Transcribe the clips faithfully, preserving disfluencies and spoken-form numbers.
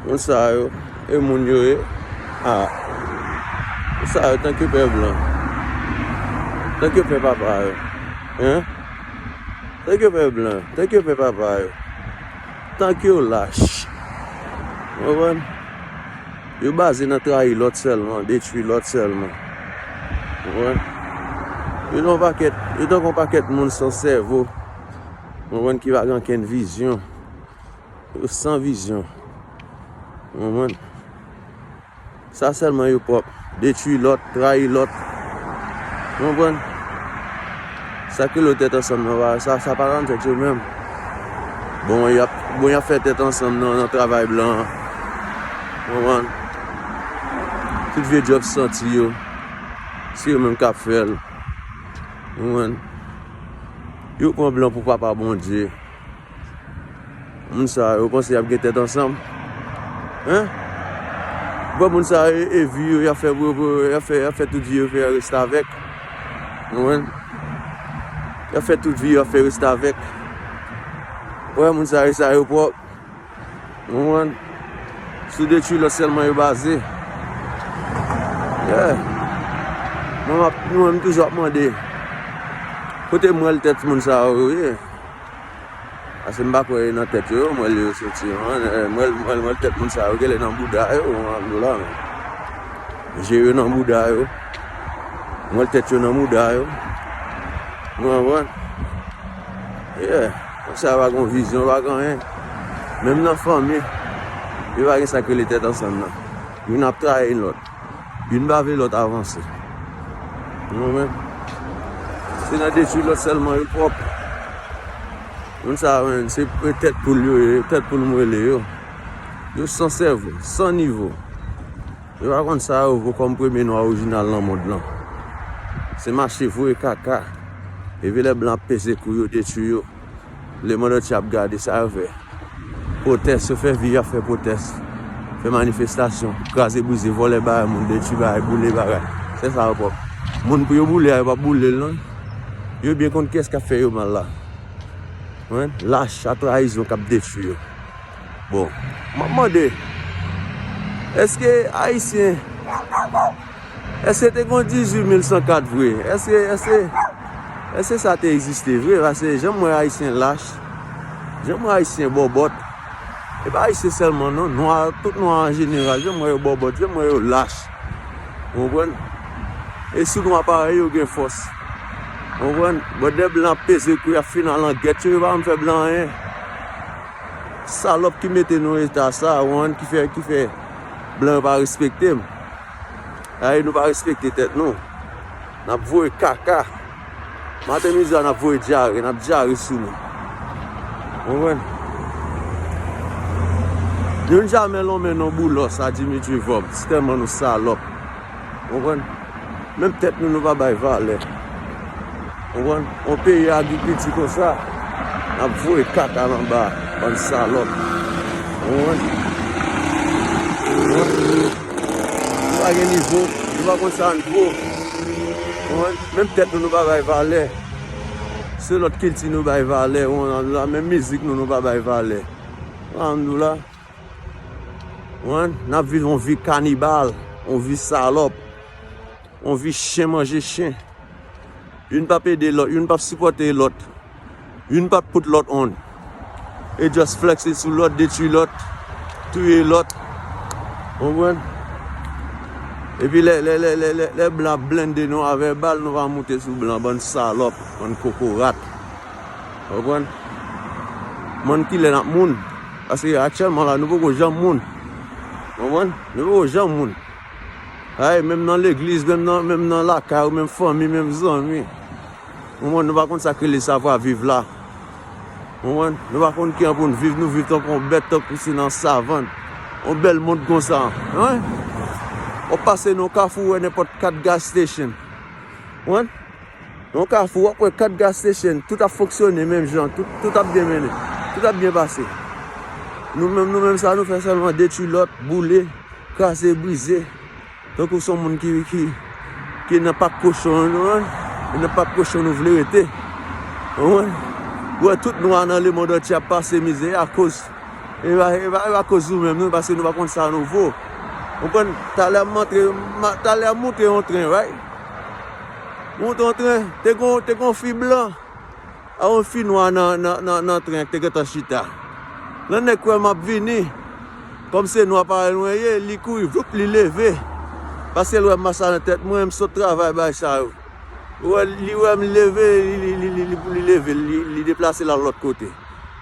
Moun sa yo, e moun yo ye. Ah. Moun sa yo, tank yo pè blan. Tank yo pè papa yo. Hein? Tank yo pè blan. Tank yo pè papa yo. Tank yo lach. Ou konprann? Yo baze nan trayi lòt sèlman, detwi lòt sèlman. Ou konprann? Yo tankou pakèt, yo tankou yon pakèt moun san sèvo. Ou konprann, ki pa gen okenn vizyon. Yo san vizyon. Ou konprann? Sa sèlman yo pwòp. Detwi lòt, trayi lòt. Ou konprann? Sa ki rele tèt ansanm nan, sa, sa pa nan tèt yo menm. Bon, y ap, bon, y ap fè tèt ansanm nan, nan travay blan an. Ou konprann? Tout vye djòb santi yo, se yo menm k ap fè l. Ou konprann? Yo pran blan pou papa Bondye. Moun sa yo panse y ap gen tèt ansanm? Hein? Bon, moun sa yo, e, e vi yo, y ap fè, y ap fè, y ap fè tout vi yo fè restavèk. Ou konprann? Y ap fè tout vi yo, y ap fè restavèk. Wè, moun sa yo, sa yo pwòp. Ou konprann? Sou detwi lòt sèlman yo baze. Yeah. Mwen, m ap, mwen, m toujou ap mande, kote mwèl tèt moun sa yo ye? Paske m pa kwè e nan tèt yo, mwèl yo soti, non. Eh, mwèl, mwèl, mwèl tèt moun sa yo genlè nan bouda yo, mwen ap di w la, men. Je yo nan bouda yo. Mwèl tèt yo nan bouda yo. Ou konprann? Yeah. Moun sa yo pa gen vizyon, pa gen anyen. Menm nan fanmi, yo pa gen sa k rele tèt ansanm nan. Youn ap trayi lòt. Youn pa vle lòt avanse. Ou konprann? Se nan detwi lòt sèlman yo pwòp. Moun sa yo, menm, se tèt poul yo ye, tèt poul m rele yo. Yo san sèvo, san nivo. Yo pa konn sa yo vo kòm premye nwa orijinal nan mond lan. Se mache voye kaka. Epi lè blan ap peze kou yo, detwi yo. Lemonn antye ap gade sa yo fè. Pwotès, yo fè vi, y ap fè pwotès. Fè manifestasyon, kraze brize, vòlè bagay moun, detwi bagay, boule bagay. Se sa yo pwòp. Moun pou yo boule a, yo p ap boule l non. Yo byen konn kiyès k ap fè yo mal la. Wi, lach a trayizon k ap detwi yo. Bon, m ap mande, èske Ayisyen Èske te gen dizuit mil san kat vre? Èske, èske, èske sa te egziste vre? Paske jan m wè Ayisyen lach, jan m wè Ayisyen bòbòt, e pa Ayisyen sèlman non, nwa, tout nwa an jeneral, jan m wè yo bòbòt, jan m wè yo lach. Ou konprann? E sou nwa parèy yo gen fòs. Ou konprann? Bòt de blan ap peze kou y ap fin al an gèt yo, yo pa janm fè blan anyen. Salòp ki mete nou eta sa, ou konprann, ki fè, ki fè blan yo pa respekte m. Ay, nou pa respekte tèt nou. N ap voye kaka. Maten midi a, n ap voye dyare, n ap dyare sou nou. Ou konprann? Youn jamè lonmen non Boulos a Dimitri Vorbe, tèlman nou salòp. Ou konprann? Menm tèt nou, nou pa bay valè. Ou konprann? Yon peyi agrikilti konsa, n ap voye kaka anba, bann salòp. Ou konprann? Ou konprann? Nou pa gen nivo, nou pa konn sa n vo. Ou konprann? Menm tèt nou, nou pa bay valè. Se lòt kilti nou bay valè. Ou konprann? Menm mizik nou, nou pa bay valè. Ou konprann? Ou konprann? N ap viv yon vi kanibal, yon vi salòp, yon vi chen manje chen. Youn p ap ede lòt, youn p ap sipòte lòt. Youn p ap put lòt on. E just flèkse sou lòt, detwi lòt, touye lòt. Ou konprann? Epi lè, lè, lè, lè, lè, lè blan ap blende nou avè bal, nou pa moute sou blan, bann salòp, bann kokorat. Ou konprann? Konprann kilè n ap moun. Paske aktyèlman la, nou poko janm moun. Ou konprann? Nou poko janm moun. Ay, menm nan legliz, menm nan, menm nan lakay ou, menm fanmi, menm zanmi. Ou konprann? Nou pa konn sa k rele savwa viv la. Ou konprann? Nou pa konn kijan pou n viv, nou viv tankou yon bèt, tankou se nan savann. Yon bèl mond konsa. Wi. W ap pase nan yon kafou, w wè nenpòt kat gas station. Ou konprann? Yon kafou, w ap wè kat gas station, tout ap fonksyone menm jan, tout, tout ap byen mennen, tout ap byen pase. Nou menm, nou menm sa nou fè sèlman detwi lòt, boule, kraze, brize. Tankou se yon moun ki, ki, ki nan pak kochon, ou konprann? E nan pak kochon nou vle rete. Ou konprann? Ou wè tout nwa nan lemonn antye ap pase mizè akoz E pa, e pa, e pa koz ou menm, non, paske nou pa konn sa nou vo. Ou konprann? Talè m antre, ma- talè m monte yon tren, right? Monte yon tren, te gon, te gon fi blan a yon fi nwa nan, nan, nan, nan tren te gentan chita. Lè nèg wè m ap vini, kòm se nwa parèy mwen ye, li kouri, voup, li leve. Paske l wè m asa nan tèt mwen, m sot travay bay sa yo. Ou wè, li wè m leve, li, li, li, li, li, li leve, li, li deplase l al lòt kote.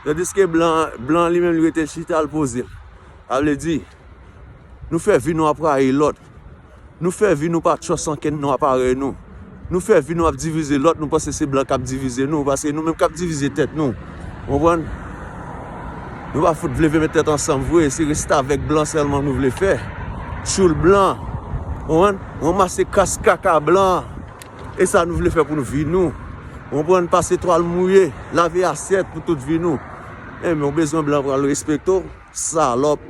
Tandiske blan, blan li menm, li rete chita, l poze l. Sa vle di, nou fè vi nou ap rayi lòt. Nou fè vi nou pa trust ankenn nwa parèy nou. Nou fè vi nou ap divize lòt, nou panse se blan k ap divize nou, paske nou menm k ap divize tèt nou. Ou konprann? Nou pa fout vle met tèt ansanm vre, se restavèk blan sèlman nou vle fè. Tchoul blan. Ou konprann? Ranmase kras kaka blan. E sa nou vle fè pou nou vi nou. Ou konprann? Pase twal mouye, lave asyèt pou tout vi nou. Enben, ou bezwen blan pral respekte w, salòp.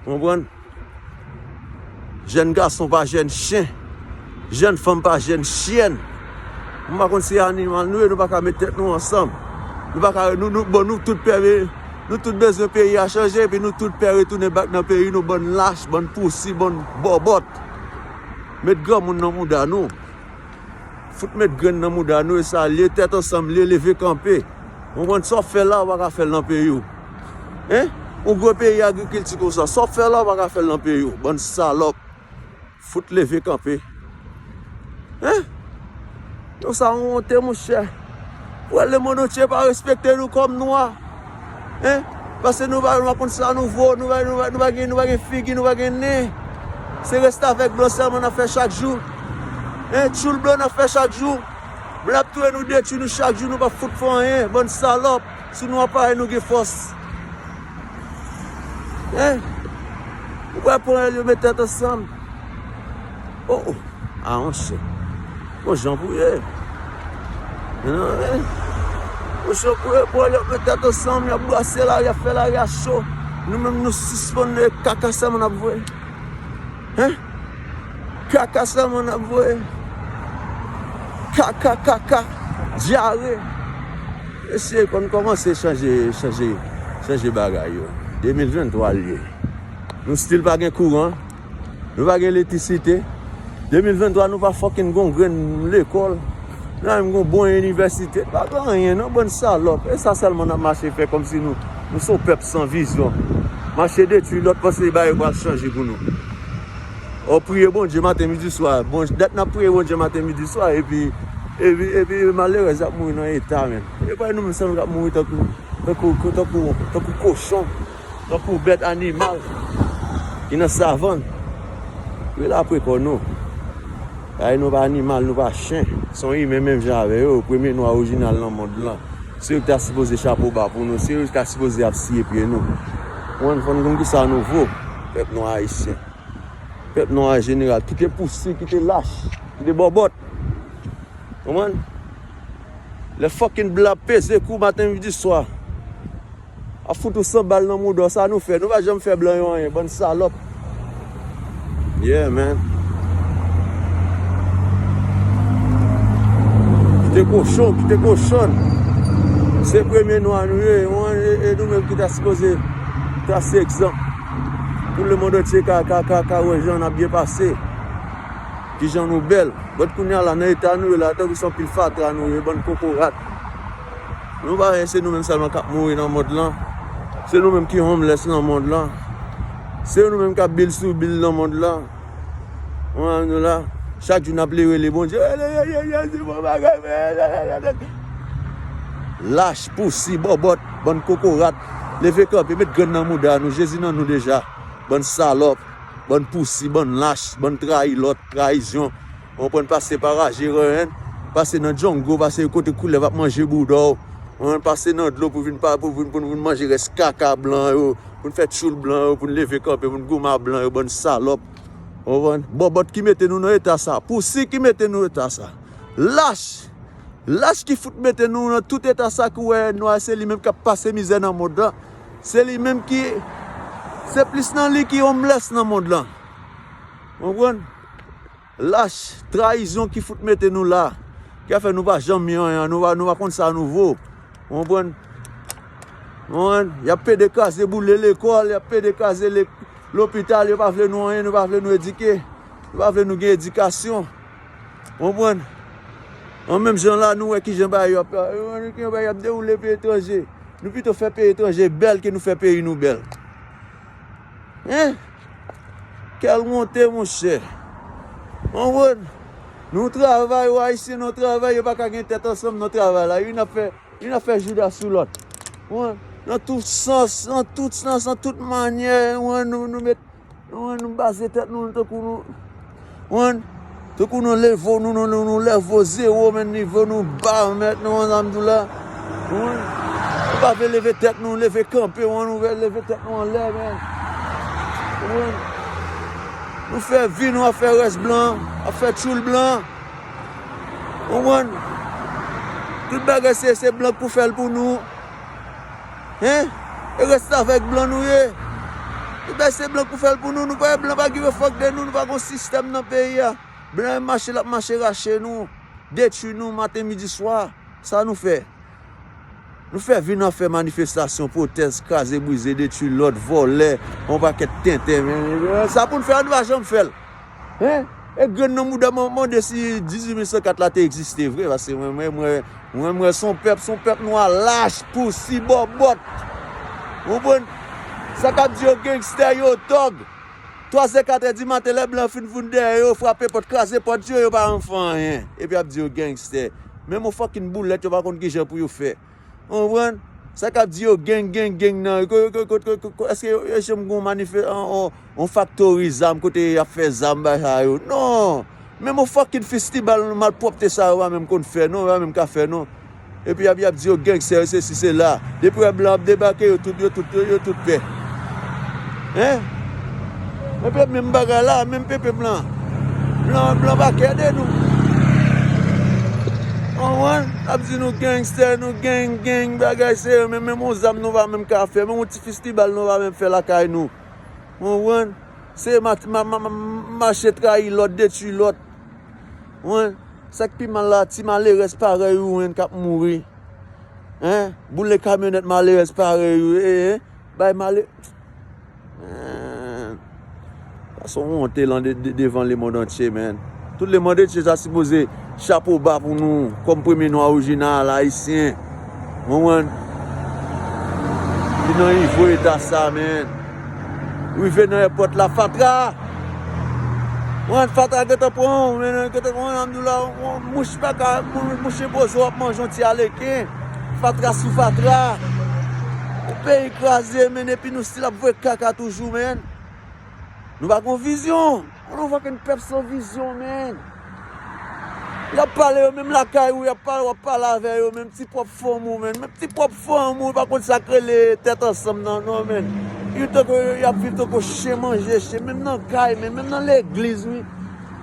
Ou konprann? Jèn gason pa jèn chen. Jèn fanm pa jèn chyèn. M pa konn si animal nou ye, nou pa ka met tèt nou ansanm. Nou pa ka, nou, nou, bon, nou tout pè, nou tout bezwen peyi a chanje, epi nou tout pè retounen back nan peyi nou, bann lach, bann pousi, bann bòbòt. Met granmoun nan mouda nou. Fout met grenn nan mouda nou, e sa l ye, tèt ansanm li ye, leve kanpe. Ou konprann? Sa w ap fè la, ou pa ka fè l nan peyi w. Hein? Yon gwo peyi agrikilti konsa, sa w ap fè la, ou pa ka fè l nan peyi w. Bann salòp. Fout leve kanpe. Hein? Yo sa yon wonte, monchè. Pou wè lemonn antye pa respekte nou kòm nwa. Hein? Paske nou pa, nou pa konn sa nou vo, nou pa, nou pa, nou pa gen, nou pa gen figi, nou pa gen nen. Se restavèk blan sèlman n ap fè chak jou. Hein? Tchoul blan n ap fè chak jou. Blan ap touye nou, detwi nou chak jou, nou pa fout fè anyen. Bann salòp. Sou nou ap pale nou gen fòs. Hein? Ou pa pran yo met tèt ansanm. Oh, oh. Ah, monchè. Bon jan pou ye. Non, men. Bon jan pou ye, pou y ap met tèt ansanm, y ap brase lari, y ap fè lari a cho. Nou menm, nou sispann, e kaka sèlman n ap voye. Hein? Kaka sèlman n ap voye. Kaka, kaka. Dyare. Mesye, konn kòmanse chanje, chanje, chanje bagay yo. De mil venntwa l ye. Nou still pa gen kouran. Nou pa gen elektrisite. De mil venntwa, nou pa fucking gon grenn lekòl. Nou pa menm gon bon inivèsite. Pa gen anyen, non, bann salòp. E sa sèlman n ap mache fè kòmsi nou, nou se yon pèp san vizyon. Mache detwi lòt, panse bagay yo pral chanje pou nou. O, priye Bondye maten, midi, swa. Bon, dat n ap priye Bondye maten, midi, swa, epi, epi, epi malerèz ap mouri nan eta, men. E pa nou menm sèlman k ap mouri tankou, tankou, tankou, tankou kochon. Tankou bèt animal ki nan savann. Rele apre kò nou. Ay, nou pa animal, nou pa chen. Se yon imen menm jan avè yo. Premye nwa orijinal nan mond lan. Se yo ki ta sipoze chapo ba pou nou. Se yo ki ta sipoze ap siye pye nou. Ou konprann, fò n konn kisa nou vo. Pèp nwa ayisyen. Pèp nwa an jeneral. Kite pousi, kite lach, kite bòbòt. Ou konprann? Lè fucking blan ap peze kou maten, midi, swa. Ap fout ou san bal nan mouda w, sa nou fè? Nou pa janm fè blan yo anyen, bann salòp. Yeah, man. Kite kochon, kite kochòn. Se premye nwa nou ye, e, e nou menm ki ta sipoze trase egzanp. Pou lemonn antye ka, ka, ka, ka wè jan n ap byen pase. Kijan nou bèl. But kounye a la, nan eta nou ye la, tankou se yon pil fatra nou ye, bann kokorat. Nou pa wè se nou menm sèlman k ap mouri nan mond lan. Se nou menm ki homeless nan mond lan. Se nou menm k ap bil sou bil nan mond lan. Ou konprann nou la? Chak jou n ap rele Bondye. Rele, rele, rele, se bon bagay, rele. Lach, pousi, bòbòt, bann kokorat. Leve kanpe, met grenn nan mouda nou. Jezi nan nou deja. Bann salòp, bann pousi, bann lach, bann trayi lòt, trayizyon. Ou konprann, pase pa raje ren, pase nan djongo, pase kote koulèv ap manje bouda w. Ou konprann, pase nan dlo pou vin pa, pou vin, pou vin manje rès kaka blan yo, pou n fè tchoul blan yo, pou n leve kanpe, pou n goumen a blan yo, bann salòp. Ou konprann? Bòbòt ki mete nou nan eta sa, pousi ki mete nou eta sa. Lach! Lach ki fout mete nou nan tout eta sa ki wè nwa, se li menm k ap pase mizè nan mond lan. Se li menm ki, se plis nan li ki homeless nan mond lan. Ou konprann? Lach, trayizyon ki fout mete nou la. Ki fè nou pa janm ye anyen, nou pa, nou pa konn sa nou vo. Ou konprann? Konprann? Y ap pede kraze boule lekòl, y ap pede kraze le-, lopital, yo pa vle nou anyen, nou pa vle nou edike, yo pa vle nou gen edikasyon. Konprann? An menm jan la, nou wè kijan bagay yo ap, yo, yo, yo, bagay ap dewoule peyi etranje. Nou pito fè peyi etranje bèl ke nou fè peyi nou bèl. Hein? Kèl wonte, monchè. Konprann? Nou travay, wi, Ayisyen, nou travay, yo pa ka gen tèt ansanm nan travay la. Youn ap fè, youn ap fè jouda sou lòt. Konprann? Nan tout sans, nan tout sans, nan tout manyè, konprann, nou, nou met, konprann, nou baze tèt nou, tankou nou, konprann, tankou nou leve, nou, nou, nou, nou leve zewo, men nivo nou ba, mèt, nou, konprann sa m di w la. Konprann? Nou pa vle leve tèt nou, leve kanpe, konprann, nou vle leve tèt nou anlè, men. Konprann? Nou fè vi nou ap fè rès blan, ap fè tchoul blan. Konprann? Tout bagay se, se blan k pou fè l pou nou. Hein? E restavèk blan nou ye. Tout bagay se blan k pou fè l pou nou. Nou pa wè blan pa give a fuck de nou. Nou pa gon sistèm nan peyi a. Blan ap mache, l ap mache rache nou, detwi nou maten, midi, swa. Sa nou fè? Nou fè vin an fè manifestasyon, pwotès, kraze, brize, detwi lòt, vòlè, yon pakèt tenten. Men, men, sa pou n fè, nou pa janm fè l. Hein? E grenn nan mouda m, mande si dizuit mil san kat la te egziste vre, paske mwen, mwen, mwen, mwen, mwen, se yon pèp, se yon pèp nwa lach, pousi, bòbòt. Ou konprann? Sa k ap di yo gangstè, yo tòg. Twazè, katrè di maten, lè blan fin vin dèyè yo, frape pòt, kraze pòt yo, yo pa janm fè anyen. Epi ap di yo gangstè. Menm yon fucking boulèt, yo pa konn kijan pou yo fè. Ou konprann? Sa k ap di yo gang, gang, gang nan. Ko-, ko-, ko-, ko-, ko-, èske yo, yo janm gen yon manife-, yon, yon, yon faktori zam kote y ap fè zam bay sa yo? Non! Menm yon fucking festibal malpwòpte sa yo pa menm konn fè non, yo pa menm ka fè non. Epi y ap, y ap di yo gangstè, yo sesi, sela. Depi wè blan ap debake, yo tout, yo tout, yo, yo tout pè. Hein? Epi menm bagay la, menm pepe blan. Blan, blan pa kè de nou. Konprann? Ap di nou gangstè, nou gang, gang, bagay serye, men menm yon zam nou pa menm ka fè, menm yon ti festibal nou pa menm fè lakay nou. Konprann? Se ma-, ma-, ma-, ma-, mache trayi lòt, detwi lòt. Konprann? Sa k pi mal la, ti malerèz parèy ou menm k ap mouri. Hein? Boule kamyonèt malerèz parèy ou, eh, eh. Bay male-, Eh, sa se yon wonte lan de, de, devan lemonn antye, man. Tout lemonn antye ta sipoze chapo ba pou nou, kòm premye nwa orijinal ayisyen. Ou konprann? Li nan nivo eta sa, man. Rive nan èpòt la, fatra! Ou konprann? Fatra gentan pran w, men gentan pran w, nan m di w la, w, mouch pa ka, mou-, mouch enpoze w ap manje yon ti aleken. Fatra sou fatra. Yon peyi kraze, men epi nou still ap voye kaka toujou, man. Nou pa gon vizyon. Nou fucking pèp san vizyon, man. Y ap pale yo menm lakay ou, y ap pale, w ap pale avè yo, menm ti pwòp fanm ou, man. Menm ti pwòp fanm ou, pa konn sa k rele tèt ansanm nan, non, man. Yo tankou, y ap viv tankou chen manje chen, menm nan kay, menm, menm nan legliz, wi.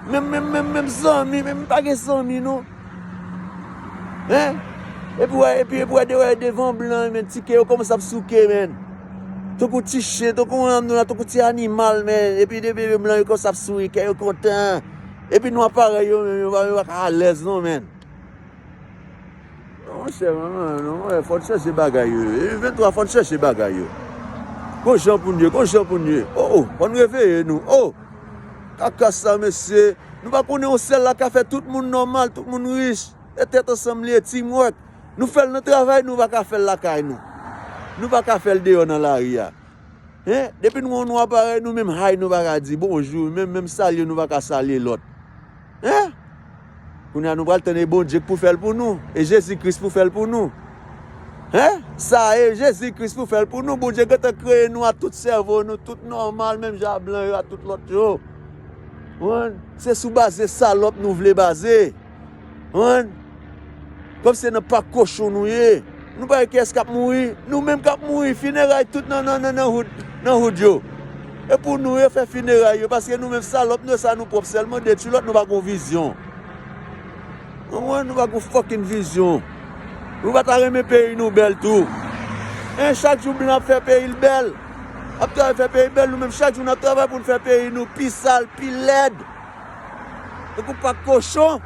Menm, menm, menm, menm zanmi, menm pa gen zanmi, non. Hein? Epi wè, epi, epi wè, de-, wè devan blan, men ti kè yo kòmanse ap souke, man. Tankou ti chen, tankou yon, tankou ti animal, man. Epi depi blan yo kòmanse ap souri, kè yo kontan. Epi nwa parèy yo menm, yo pa, yo pa ka alèz non, man. Non, monchè, non, non, non, fò n chanje bagay yo. E venntwa, fò n chanje bagay yo. Gon jan pou n ye, gon jan pou n ye. O, o, fò n reveye nou. O! Kaka sa, mesye. Nou pa konnen yon sèl la ka fè tout moun nòmal, tout moun rich. E tèt ansanm li ye, teamwork. Nou fè l nan travay, nou pa ka fè l lakay nou. Nou pa ka fè l deyò nan lari a. Hein? Depi nou wè yon nwa parèy nou, menm hi nou pa ka di, bonjou, menm, menm salye nou pa ka salye lòt. Hein? Kounye a nou pral tann e Bondye k pou fè l pou nou, e Jezi Kris pou fè l pou nou. Hein? Sa e Jezi Kris pou fè l pou nou. Bondye gentan kreye nou a tout sèvo nou, tout nòmal, menm jan a blan yo, a tout lòt yo. Konprann? Se sou baze salòp nou vle baze. Konprann? Kòm se nan pak kochon nou ye. Nou pa wè kiyès k ap mouri? Nou menm k ap mouri. Fineray tout nan, nan, nan, nan hood, nan hood yo. E pou nou yo fè fineray yo, paske nou menm salòp nou, sa nou pwòp sèlman, detwi lòt, nou pa gon vizyon. Konprann? Nou pa gon fucking vizyon. Nou pa ta renmen peyi nou bèl tou? Hein, chak jou blan ap fè peyi l bèl. Ap travay fè peyi bèl, nou menm chak jou n ap travay pou n fè peyi nou pi sal, pi lèd. Tankou pak kochon.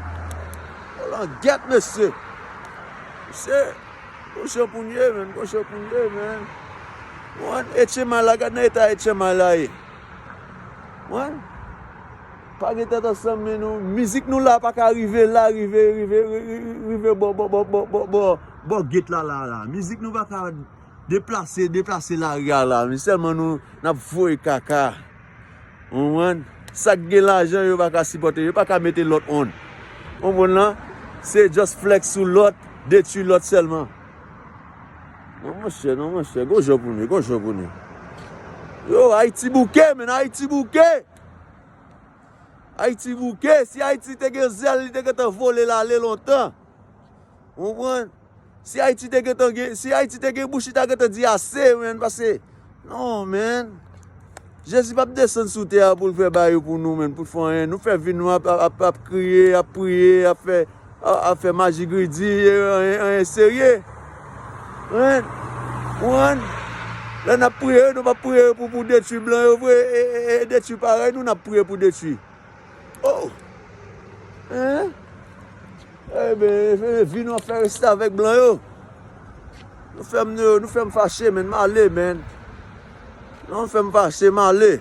Langèt, mesye. Mesye, Kochon pou n ye, menn, kochon pou n ye, menn. Wan, H M I la, gad nan eta H M I la ye. Wan, pa gen tèt ansanm, men nou, mizik nou la pa ka rive la, rive, rive, rive, rive bò, bò, bò, bò, bò, bò, bò gate la, la, la. Mizik nou pa ka deplase, deplase lari a la, men sèlman nou, n ap voye kaka. Ou konprann? Sa k gen lajan, yo pa ka sipòte, yo pa ka mete lòt on. Ou konprann lan? Se just flex sou lòt, detwi lòt sèlman. Non, monchè, non, monchè, gon jan pou nou, gon jan pou nou. Yo, Ayiti bouke, menn, Ayiti bouke! Ayiti bouke, si Ayiti te gen zèl, li te gentan vole l ale lontan. Ou konprann? Si Ayiti te gentan gen, si Ayiti te gen bouch, li ta gentan di ase, menn, paske, non, menn. Jezi p ap desann sou tè a pou l fè bagay yo pou nou, menn, pou l fè anyen. Nou fè vi nou ap, ap, ap, ap kriye, ap priye, ap fè, ap, ap fè maji gridi, e anyen, anyen serye. Menn, ou konprann? Lè n ap priye, nou p ap priye pou, pou detwi blan yo vre, e, e, e detwi parèy nou, n ap priye pou detwi. Oh! Hein? Eben, vi nou ap fè restavèk blan yo. Nou fè m, nou fè m fache, menn, m ale, menn. Non, fè m fache, m ale.